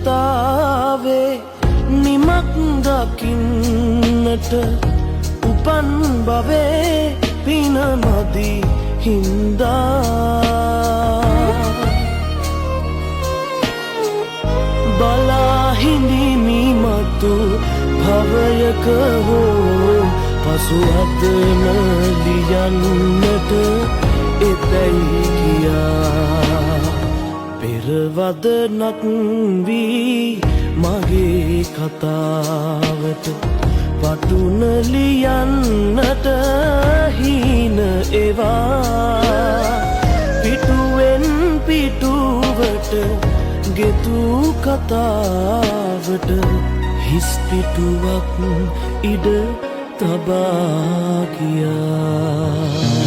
කතාවේ නිමක් දකින්නට උපන් භවේ පින මදි හින්දා. බලා හිඳිමි මතු භවයක හෝ පසු අතන ලියන්නට එතැයි කියා. පෙරවදනක් වී මගේ කතාවට පටුන ලියන්නට හීන ඒවා. පිටුවෙන් පිටුවට ගෙතු කතාවට හිස් පිටුවක් ඉඩ තබා ගියා.